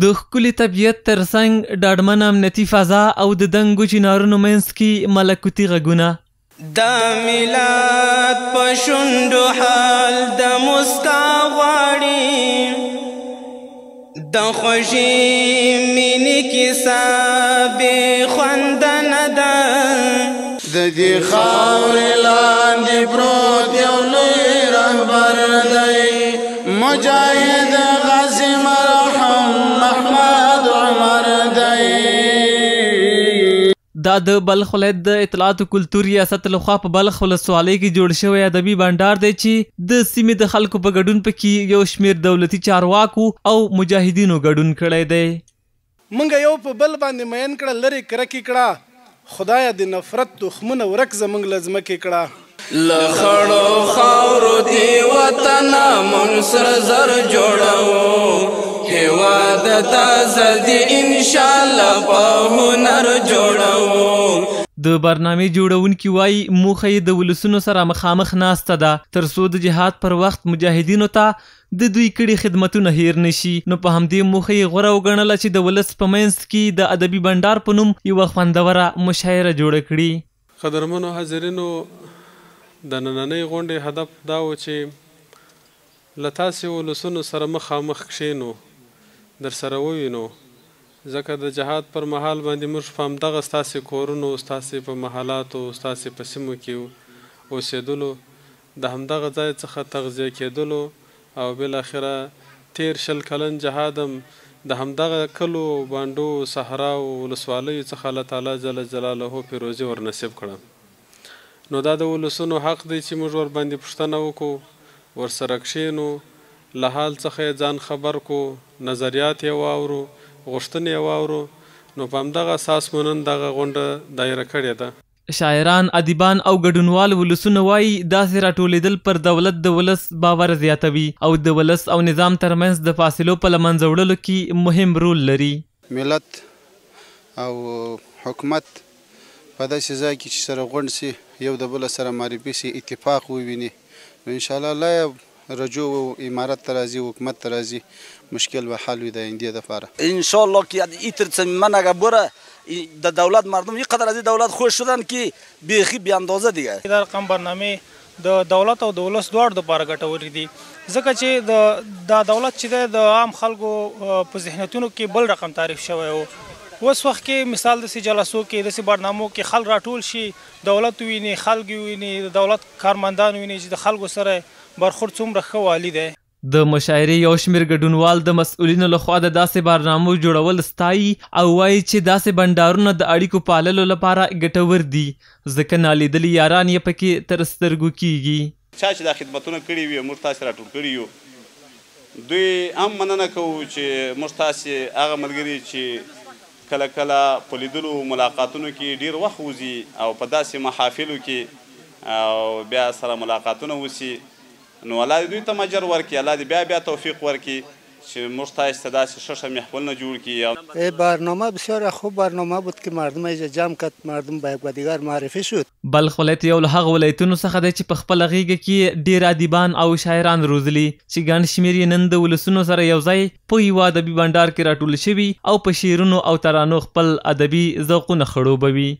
د ښکلي طبیعت ترڅنګ ډاډمنه امنیتي فضا او د دنګو چنارونو منځ کې ملکوتي غږونه. د میلاد په شونډو حال د مسکا غواړي، د خوږې مینې کیسه بې خونده نه ده. د دې خاورې لاندې پروت یو لوی رهبر دی، مجاهد غازي مرحوم محمد عمر دی. دا د بلخ ولایت د اطلاعاتو کلتور ریاست لخوا په بلخ ولسوالۍ کې جوړ شوی ادبي بنډار دی چې د سیمې د خلکو په ګډون پکې یو شمېر دولتي چارواکو او مجاهدینو ګډون کړی دی. مونږ یو په بل باندې مین کړه، لرې کرکې کړه، خدایه د نفرت تخمونه ورک زمونږ له ځمکې کړه. له خړو خاورو دې وطنه مونږ سره زر جوړوو، هېواد تازه دې انشاءالله په هنر جوړوو. د برنامې جوړونکي وايي، موخه یې د ولسونو سره مخامخ ناسته ده تر څو د جهاد پر وخت مجاهدینو ته د دوی کړي خدمتونه هیر نه شي، نو په همدې موخه یې غوره وګڼله چې د ولس په منځ کې د ادبي بنډار په نوم یوه خوندوره مشاعره جوړه کړي. قدرمنو حاضرینو، د نننۍ غونډې هدف دا و چې له تاسې ولسونو سره مخامخ کښېنو، درسره ووینو، ځکه د جهاد پر مهال باندې موږ په همدغه ستاسې کورونو، ستاسې په محلاتو، ستاسې په سیمو کې اوسېدلو، د همدغه ځای څخه تغذیه کېدلو او بالاخره تېر 20 کلن جهاد هم د همدغه کلو، بانډو، صحراو، ولسوالیو څخه الله تعالی جل جلاله پیروزي ورنصیب کړه. نو دا د ولسونو حق دی چې موږ ورباندې پوښتنه وکړو، ورسره کښېنو، له حال څخه یې ځان خبر کړو، نظریات یې واورو، غوښتنې یې واورو. نو په همدغه اساس مو نن دغه غونډه دایره کړې ده. شاعران، ادیبان او ګډونوال ولسونه وايي، داسې راټولېدل پر دولت د ولس باور زیاتوي او د ولس او نظام ترمنځ د فاصلو په له منځه وړلو کې مهم رول لري. ملت او حکومت په داسې ځای کې چې سره غونډ شي، یو د بل سره معرفي شي، اتفاق وویني، نو انشاءالله لا رجوع امارت ته راځي، حکومت ته راځي، مشکل به حل وي د آیندې دپاره. انشاءالله که ایتر من اگر بره د دولت مردم اینقدر از دولت خوش شدن که بیخی بی اندازه دیگه. دا رقم برنامې د دولت او د ولس دواړو دپاره ګټورې دي، ځکه چې دا دولت چې دی د عام خلکو په ذهنیتونو کې بل رقم تعریف شوی و. اوس وخت کې مثال داسې جلسو کې، داسې برنامو کې خلک راټول شي، دولت وویني، خلک وویني، د دولت کارمندان وویني چې د خلکو سره برخورد څومره ښه والی دی. د مشاعرې یو شمېر ګډونوال د مسؤلینو لخوا د داسې برنامو جوړول ستایي او وایي چې داسې بنډارونه د اړیکو پاللو لپاره ګټور دي، ځکه نالیدلي یاران یې پکې تر سترګو کیږي. چا چې دا خدمتونه کړي وي، موږ تاسې راټول کړي یو، دوی هم مننه کوو چې موږ تاسې هغه ملګري چې کله کله په لیدلو ملاقاتونو کې ډېر وخت وځي او په داسې محافلو کې او بیا سره ملاقاتونه وسي، نو الله دې دوی ته اجر ورکړي، الله دې بیا بیا توفیق ورکړي چې موږ تاسې ته داسې ښه ښه محفلونه جوړ کړي. برنامه بسیار خوب برنامه بود که مردم اینجا جمع کرد، مردم به یک دیگر معرفي شد. بلخ ولایت یو له هغو ولایتونو څخه دی چې په خپله غېږه کې یې ډېر ادیبان او شاعران روزلي چې ګڼ شمېر یې نن د ولسونو سره یو ځای په یوه ادبي بنډار کې راټول شوي او په شعرونو او ترانو خپل ادبي ذوقونه خړوبوي.